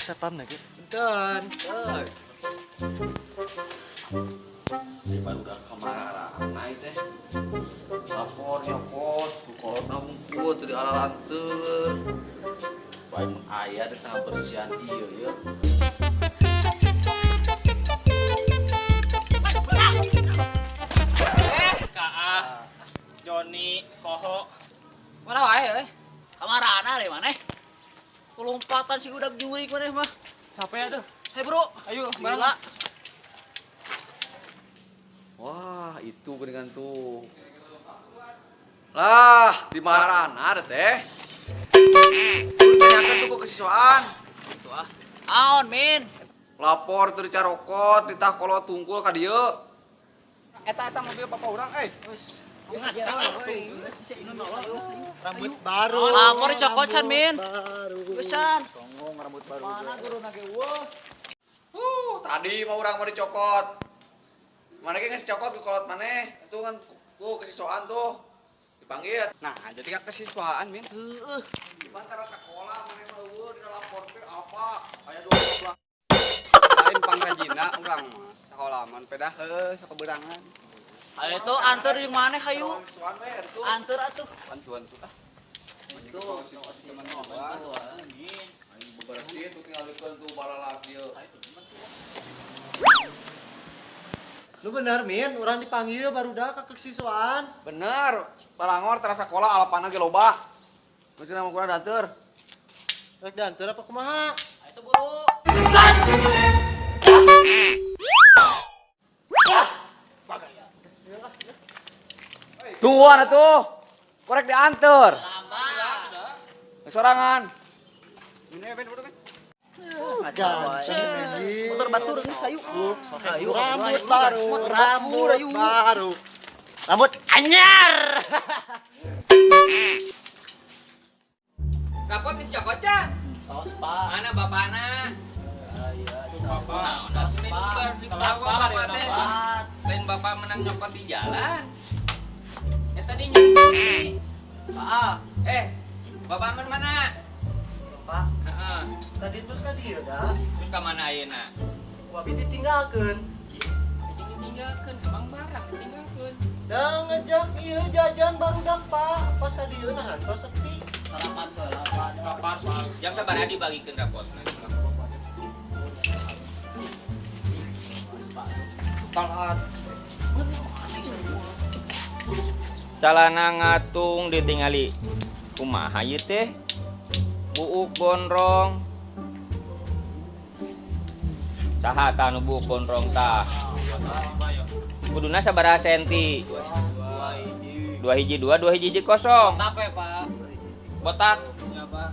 Satpam lagi. Punten. Baru udah kemana teh. Lapor nyokot, kolotna hungkul teu dialalanteur. Bae mun aya dek ngabersihan ieu ye. Kaah, Joni, Koho. Mana wae euy? Kamarana re maneh? Kulompatan si udak jurik maneh mah. Capek aduh. Hei bro, ayo bareng. Wah, itu geningan tuh. Lah, di marana teh. Tanyakan tuh ke kesiswaan. Itu ah. Aon, Min. Lapor teu dicarokot, ditah kolot tungkul ka dieu. Eta mobil papa urang euy. Rambut baru. Lapor dicokocan, Min. Geus. Songong rambut baru. Mana guruna ge eueuh. Tadi mau urang mau dicokot. Mana ge geus cokot ku kolot maneh. Itu kan ku kesiswaan tuh. Dipanggil. Nah, jadi ka kesiswaan, Min. Heeh. Di antara sekolah maneh mah eueuh dina lapor teh apa? Aya 12. Lain pangrajina urang mah. Sakola mah pedah heuh sakeberangan. Ayo tuh anter jeung maneh hayu. Kesiswaan we itu. Anter atuh. Bantuan tuh ah. Tuh, Aing bebersih tuh tingalikeun tuh balalak ieu. Lu bener, Min, orang dipanggil baru dah ke kesiswaan. Bener, balangor tara sekolah alapana ge loba. Geus mah kurang danteur. Rek danteur apa kumaha? Ayo buru. Tuan atuh. Korek dianteur. Lambat. Sorangan. Min, Ben, buru, Ben. Ganteng. Motor batur geus hayu. Hayu Rambut baru, motor rambut batur, ayu. baru. Rambut anyar. Rapot geus cokocan. Tos, Pak. Mana bapana? Iya, Bapak. Nah, bapak teh. Lain bapak menang nyokot di jalan. Ya tadi nyokot. Pak. Bapak men mana? Pak, Heeh. tadi terus ka dieu dah. Terus ka mana ayeuna? Wabi ditinggalkeun. Jadi ditinggalkeun, emang barang ditinggalkeun. Da ngejak ieu jajan barudak, Pak. Pas ka dieu nahan tos sepi. Salapan heula, Pak. Jam sabaraha dibagikeun rapotna? Taat. Calana ngatung ditingali. Kumaha ieu teh? Buuk gondrong. Saha tah nu buuk gondrong tah? Kuduna sabaraha senti? 2 hiji 2, 2 hiji 0. Botak we, Pak. Botak. Ya, Pak.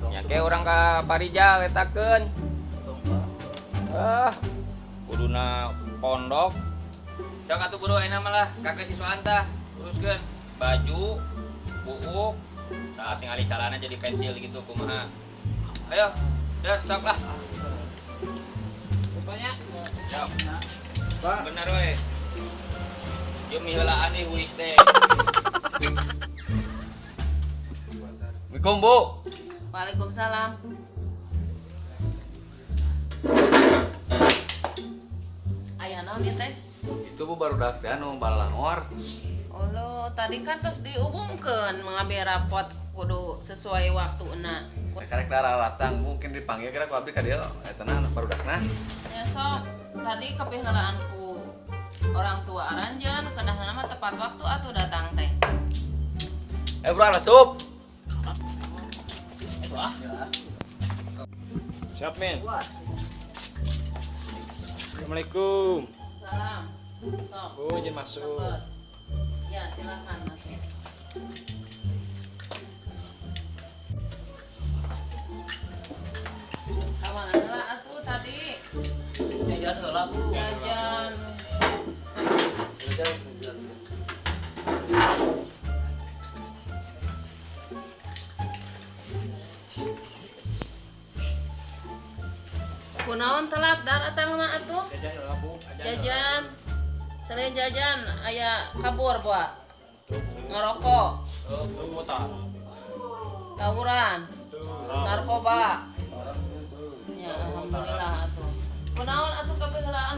Nya ke urang ka Parijal etakeun. Ah, kuduna pondok. Sok atuh buru ayeuna mah lah ka kesiswaan tah. Uruskeun baju, buuk, nah tingali calana jadi pensil gitu kumaha. Ayo, der sok lah. Rupanya Siap. Pak. Bener we. Ieu miheulaan nih huis teh. Assalamualaikum, Bu. Waalaikumsalam. Aya naon ieu teh? Itu Bu barudak teh anu balangor. Oh lo, tadi kan tos diumumkeun mengambil rapot kudu sesuai waktuna. Karek daratang mungkin dipanggil kira ku abdi ka dieu eta na barudakna. Ya sok, tadi kapiheulaan ku orang tua aranjeun kedahna mah tepat waktu atuh datang teh. Bro, asup. Itu ah. Siap, Min. Assalamualaikum. Salam. Sok. Bu, izin masuk. Sempet. Ya, silakan masuk. Kamana heula atuh tadi? Jajan heula, Bu. Jajan. Kunaon telat datangna atuh? Jajan heula, Bu. Jajan. Selain jajan aya kabur, Pak. Ngerokok, tawuran, narkoba. Ya.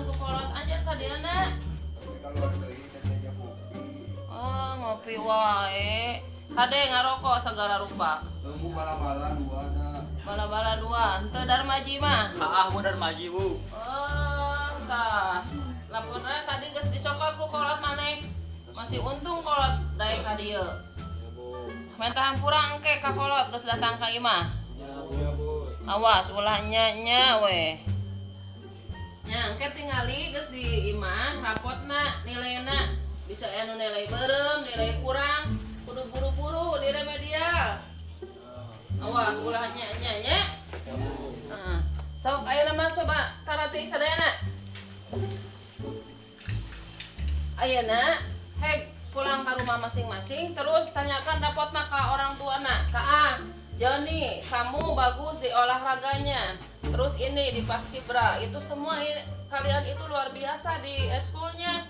Kapiheulaan ku kolot anjeun ka dieu na. Oh, ngopi wae. Kade ngarokok segala rupa. Tunggu bala-bala dua da. Bala-bala dua, henteu Darmaji mah. Kaah bu Darmaji bu. Oh, tah. Laporna tadi geus disokot ku kolot maneh. Masih untung kolot daek ka dieu. Minta hampura engke ka kolot geus datang ka imah. Ya, Bu. Awas ulah nya-nya we. Nya engke tingali geus di imah rapotna nilaina bisa anu nilai beureum, nilai kurang, kudu buru-buru di remedial. Awas ulah nya-nya nya. Heeh. Sok ayeuna mah coba tarati sadayana. Ayeuna heg pulang ke rumah masing-masing terus tanyakan rapotna ka orang tuana. Ka A, Joni, kamu bagus di olahraganya. Terus ini di paskibra, itu semua ini, kalian itu luar biasa di eskulnya.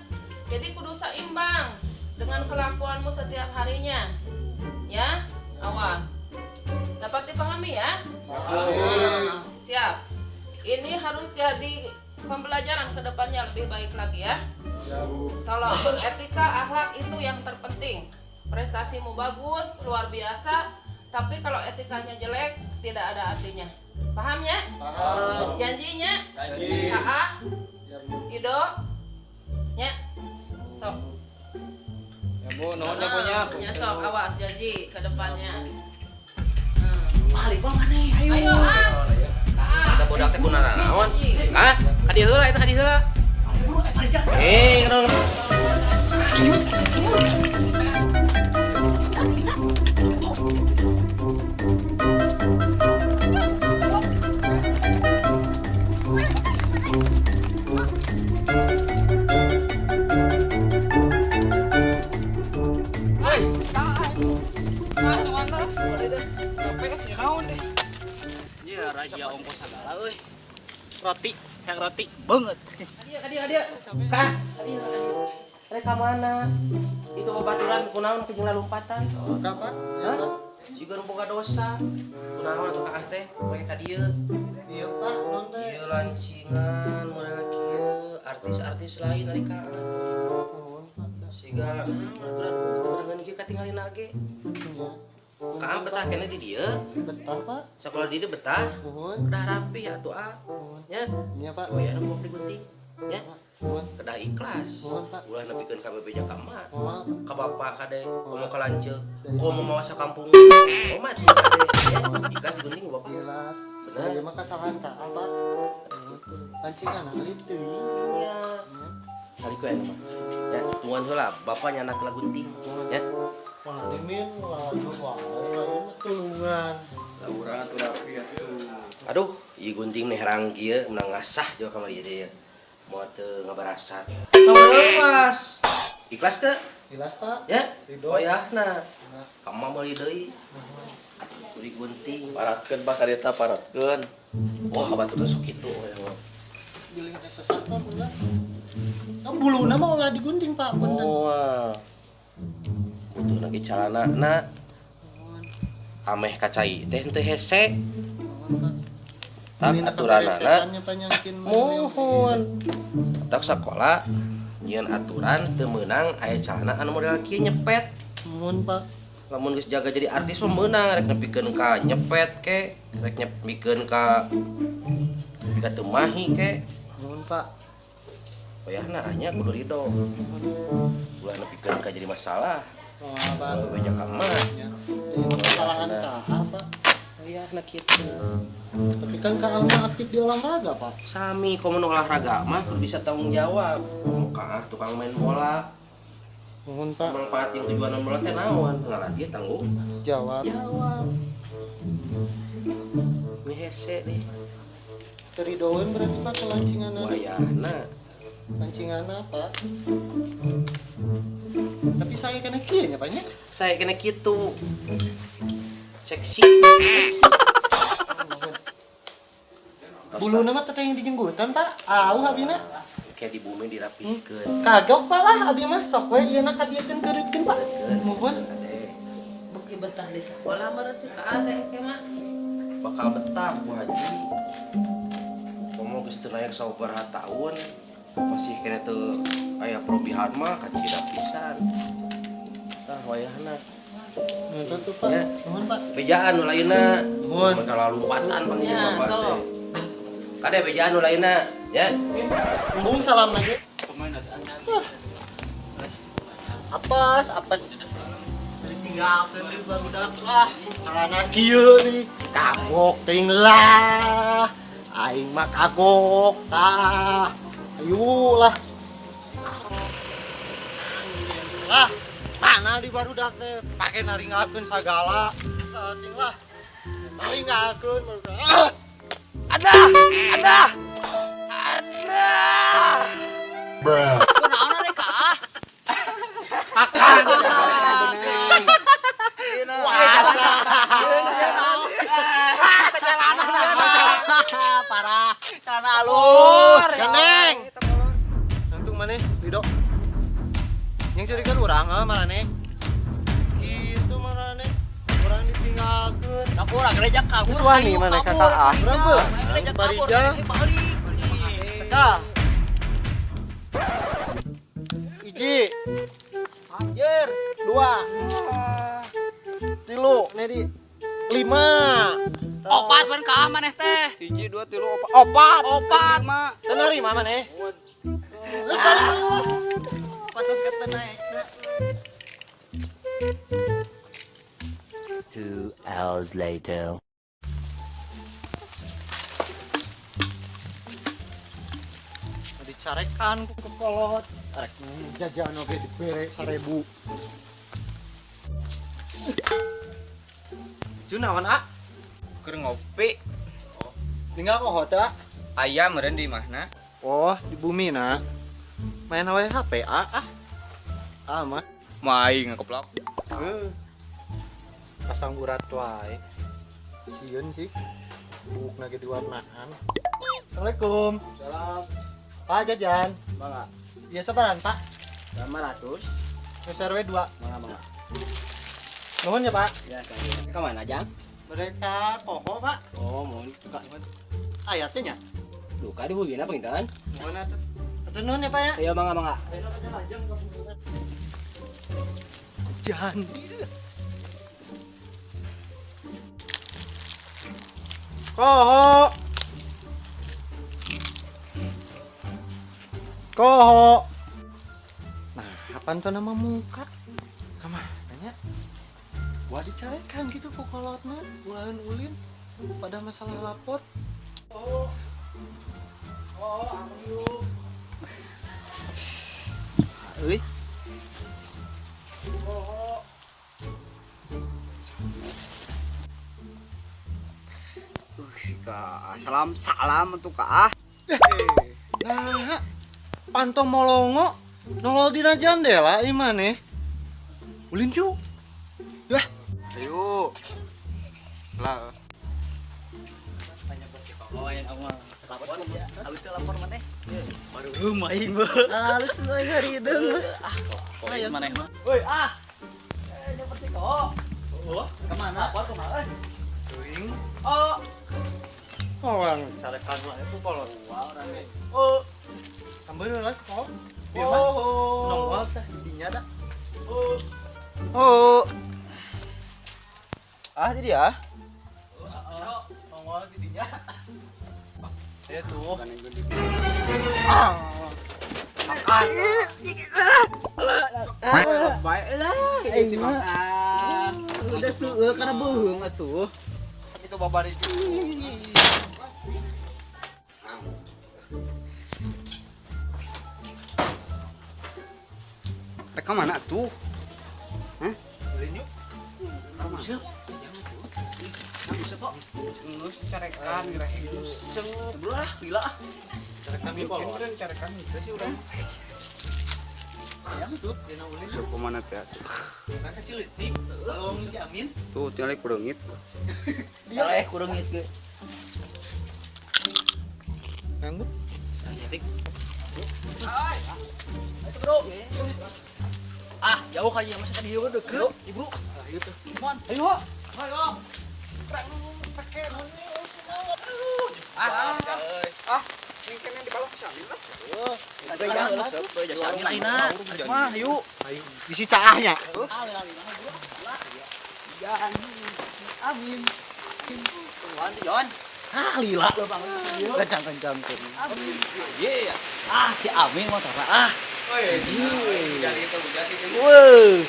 Jadi kudu seimbang dengan kelakuanmu setiap harinya. Ya, awas. Dapat dipahami ya? Nah, siap. Ini harus jadi pembelajaran ke depannya lebih baik lagi ya. Tolong, etika, akhlak itu yang terpenting. Prestasimu bagus, luar biasa, tapi kalau etikanya jelek, tidak ada artinya. Paham ya? Paham. Janjinya? Janji. KA? Ido? Ya? Sok. Ya Bu, nuhun ya Bu nya. Ya sok, awas janji ke depannya. Balik bawa maneh, ayo. Ayo ah. KA. Eta budak teh kunaon naon? Hah? Ka dieu heula eta ka dieu heula. Buru, Pak Rijal. Eh, kunaon? Ya raja ongkos segala euy. Roti, yang roti banget. Ka dieu. Ka. Rek ka mana? Itu babaturan kunaon ke jeung lalumpatan? Ka Pak? Hah? Siga nu boga dosa. Kunaon atuh ka ah teh? Make ka dieu. Iya Pak, non teh. Ieu lancingan model kieu, artis-artis lain ari ka. Nuhun Pak. Siga naon atuh da kieu katingalina ge. Kaam betah kene di dieu. Betah Pak. Sakola di dieu betah. Nuhun. Kedah rapi atuh ah. Nuhun. Nya. Nya Pak. Oh ya, nu digunting. Nya. Nuhun. Kedah ikhlas. Nuhun, Pak. Ulah nepikeun ka bebeja ka emak. Moal. Ka bapak kade, komo ka lanceuk, komo mawa sakampung. Komo atuh kade. Ya, ikhlas digunting ku bapak. Jelas. Bener. Ieu mah kesalahan ka Pak. Lancingan alit teuing. Nya. Kali ku aya mah. Ya, tungguan heula bapak nyanak heula gunting. Ya. Wah, ini laju wae, lain mah tulungan. Lah urang atuh rapi atuh. Aduh, ieu gunting nih herang kieu menang ngasah juga kamari ieu. Moal teu ngabarasat. Tong leupas. Ikhlas teu? Jelas Pak. Ya. Ridho. Wayahna. Nah, Ka emak meuli deui. Beli gunting. Paratkeun Pak ka dieu tah paratkeun. Wah, kabaturan sok kitu we mah. Bilih teh sesat Pak ulah. Kan buluna mah ulah digunting Pak, punten. Moal. Butuh lagi calana na ameh kacai teh henteu hese. Nuhun Pak. Tak Ini aturanana panjangkin mohon. Tak sakola nyieun aturan teu meunang aya calana anu model kieu nyepet. Nuhun Pak. Lamun geus jaga jadi artis mah meunang rek nepikeun ka nyepet ke, rek nepikeun ka ka teu mahi ke. Nuhun Pak. Wayahna anya kudu ridho. Ulah nepikeun ka jadi masalah. Oh, Pak. Ulah beja ka emak. Ya. Ieu mah kesalahan ka Pak. Wayahna kitu. Tapi kan Kak Alma aktif di olahraga, Pak. Sami komo nu olahraga mah kudu bisa tanggung jawab. Komo ka tukang main bola. Nuhun Pak. Manfaat yang tujuan bola teh naon? Ngalatih tanggung Jawab. jawab. Ini hese deh. Teu ridoeun berarti Pak ke lancinganana. Wayahna. Lancinganana, Pak. Tapi saya kena kieu nya, Pak nya. Saya kena kitu. Seksi. Buluna mah teh yang dijenggutan, Pak. Au abina. Kayak di bumi dirapihkeun. Kagok Pak lah abi mah sok we ieu na kadiekeun keureutkeun Pak. Nuhun. Ade, Buki betah di sekolah meureun si Ka teh ke mah. bakal betah Bu Haji. Komo geus teu naik sababaraha taun. Masih kena teu aya perubahan mah kacida pisan. Tah wayahna. Nuhun tuh, Pak. Ya. Nuhun, Pak. Bejaan nu lainna. Nuhun. Modal lompatan panggil Ya, bapak sok. teh. Kade bejaan nu lainna, ya. Embung salam lagi. Apes, apes. Ditinggalkeun deui barudak lah. Calana kieu nih. Kagok teuing lah. Aing mah kagok tah. Ayo lah. Lah, tanah di barudak teh pake naringgalkeun sagala. Saeuting lah. Naringgalkeun barudak. Ah! Ada, ada. Ada. Kunaon ari ka? Akan. Parah. Celana alur. Gandeng. Untung maneh, Lido. Yang curiga urang heuh maraneh. Kitu maraneh. Urang ditinggalkeun. Kabur, gereja kabur. Wani maneh kata ah. Urang beuh. Gereja kabur, Barija. balik. Teka. Hiji, Anjir. dua, tilu, Nedi. Lima. Opat pan ka maneh teh. Hiji, dua, tilu, opat. Opat. Opat. Lima. Tenari mama maneh. Terus balik lah. Patas ke naik. 2 hours later. Dicarekan ku kekolot. Arek jajan oge dibere 1000. Ju naon ah? Keur ngopi. Tinggal kok hotel. Ayam meureun di imahna. Oh, di bumi na. Main wae HP ah ah. Ah mah. Mah aing ngakeplok. Heuh. Pasang urat wae. Sieun sih. Bukna ge diwarnaan. Assalamualaikum. Salam. Pak jajan. Mangga. Iya sabaran, Pak. 500. SRW 2. Mangga mangga. Nuhun ya, Pak. Ya, saya. Ke mana, Jang? Mereka poho, Pak. Oh, mohon duka. Ayatnya nya. Duka di bumi apa intan? Nuhun atuh. Atuh nuhun ya, Pak ya. Ayo mangga mangga. Ayo lajang ke bumi. Jandi. Koho. Koho. Nah, apaan tuh nama muka? Kemana nya? Gua dicarekan gitu ku kolotna, ulaheun ulin pada masalah lapor. Oh. Oh, aku. Euy. Koho. Si ka salam salam untuk ka ah. Nah, panto molongo nolol dina jandela ieu maneh. Ulin yuk. Yah, Ayo. Lah. Halus teh lapor maneh. Baru aing mah. Halus tuh aing harideung. Ah, ayo maneh mah. Woi, ah. Nyeper si kok. Oh, kemana? Lapor kemana? teuing. Oh, Orang carekan wae ku kolot. wah orang ge. Oh, Tambahin lah kok. Bieu mah oh. nongol teh dinya da. Oh. Oh. Ah, jadi ya. Nongol di dinya. Ya tuh. Ah. Baiklah. Udah seueuh kana beuheung atuh. Itu babari. Rek ka mana tuh? Hah? Ulin yuk. Buset. Buset kok. Geus carekan gereh. Buset. Belah, gila. Carekan di kolot. Carekan itu sih urang. Ya, tuh. Dina ulin. Sok kumaha teh atuh. Kan kecil leutik. Tolong si Amin. Tuh tinggal kureungit. Eleh kureungit ge. Nganggut. Ah, jauh kali ya masa tadi ieu deket, Ibu. Ayo tuh. Mon, ayo. Ayo. Prang pake Ah, ah. Ning kene dibalok si Amin lah. Amin ayeuna. Mah yuk. Bisi caahnya. Amin. Tungguan tuh Jon. Ah lila lo bang. Kencang-kencang tuh. Iya. Ah si Amin motor ah. Woi, jadi itu hujan itu. Weuh.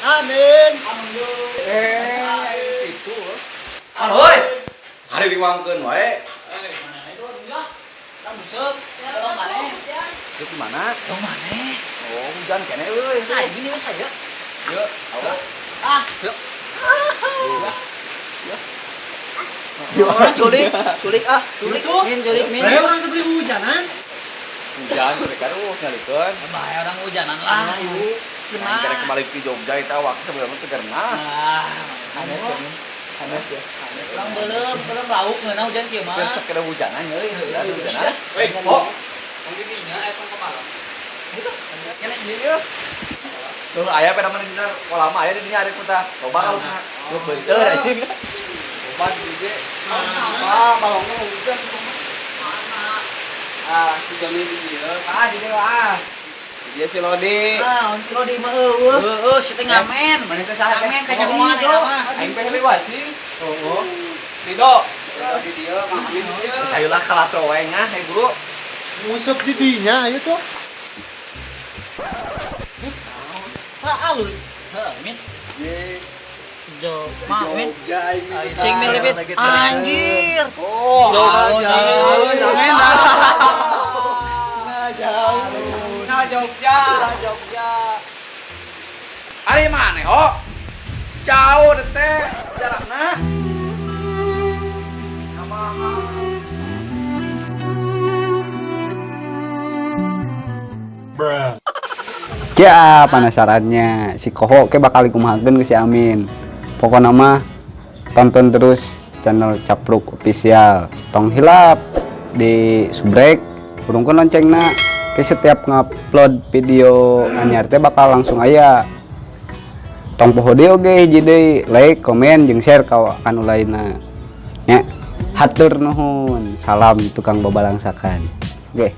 Amin. Itu. Ah, heuy. Hari diwangkeun wae. Kan busuk. Tolong maneh. Itu gimana? Tolong maneh. Oh, hujan kene euy. Saya ini wes saya. Yuk, awas. Ah, yuk. Orang culik, culik ah, culik min, culik min. Ayo orang sebeli hujanan. Hujan mereka tuh nyalikeun. Bahaya orang hujanan lah. Nah, kira kembali ke Jogja itu waktu sebelumnya teu karena. Ah, Hanes ya. Hanes ya. orang belum, belum lauk ngeunah hujan kieu mah. Besok kena hujanan euy, hujan hujanan. Weh, kok. Mungkin dinya aya tong kemalam. Kene ieu ieu. Tuh aya peda mana dina kolam aya di dinya ari kuta. Loba laukna. Lu beuteur anjing. Loba di dieu. Ah, balongna hujan. Ah, si Joni di dieu. Ah, di dieu ah. Dia si Lodi. Ah, si Lodi mah eueuh. Heueuh, si teh ngamen. Mana teh saha teh? Ngamen teh nyahoan eta mah. Aing pengen liwat sih. Heeh. Rido. Rido di dieu, Mang Amin di dieu. Sayulah kalatro wae ngah, hei buru. Ngusep di dinya ayo tuh. Saalus. Heuh, min. Ye. Jo, mah min. Jogja aing Cing milih anjir. Oh, halus, halus, amin. Nah, jauh. Nah, Jogja. Jogja. Ari mana, ho? Jauh teh jarakna. Ya, penasarannya si Koho ke bakal dikumahakeun ke si Amin. Pokoknya mah tonton terus channel Capruk Official. Tong hilap di subrek, burungkeun loncengna. Ke setiap ngupload video anyar teh bakal langsung aya. Tong poho deui oge hiji deui, like, komen jeung share ka anu lainna. Nya, hatur nuhun. Salam tukang babalangsakan. Oke.